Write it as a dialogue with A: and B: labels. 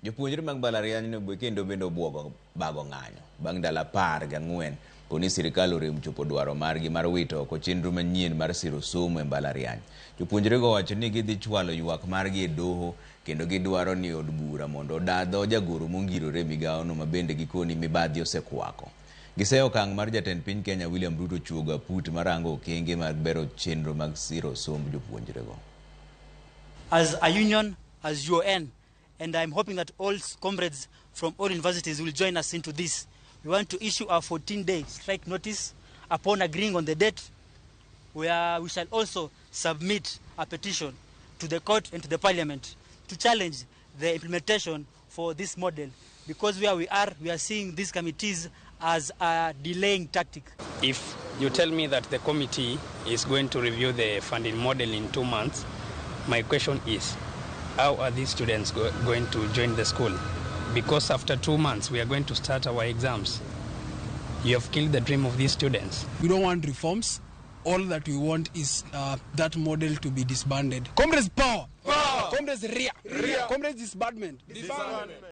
A: Jopuonjre mag mbalariany no kendo bende obuogo bago ng'anyo bang' ndalo 14 poni sirikal orem chopo dwaro margi mar wito oko chenro manyien mar siro somo e mbalariany. Jopuonjrego owacho ni gidhi chwalo ywak margi e doho kendo gidwaro ni od bura mondo odadho jagoro mongirore e migawono ma bende gikoni mibadhi osekwako. Giseyo okang' mar jatend piny Kenya William Ruto chuogo aput marango okenge mag bero chenro mag siro somb jopuonjrego.
B: As a union, as UON, and I'm hoping that all comrades from all universities will join us into this. We want to issue a 14-day strike notice upon agreeing on the date, where we shall also submit a petition to the court and to the parliament to challenge the implementation for this model. Because where we are seeing these committees as a delaying tactic.
C: If you tell me that the committee is going to review the funding model in 2 months, my question is, how are these students going to join the school? Because after 2 months, we are going to start our exams. You have killed the dream of these students.
D: We don't want reforms. All that we want is that model to be disbanded. Comrades, power! Power! Comrades, ria! Ria! Comrades, disbandment! Disbandment!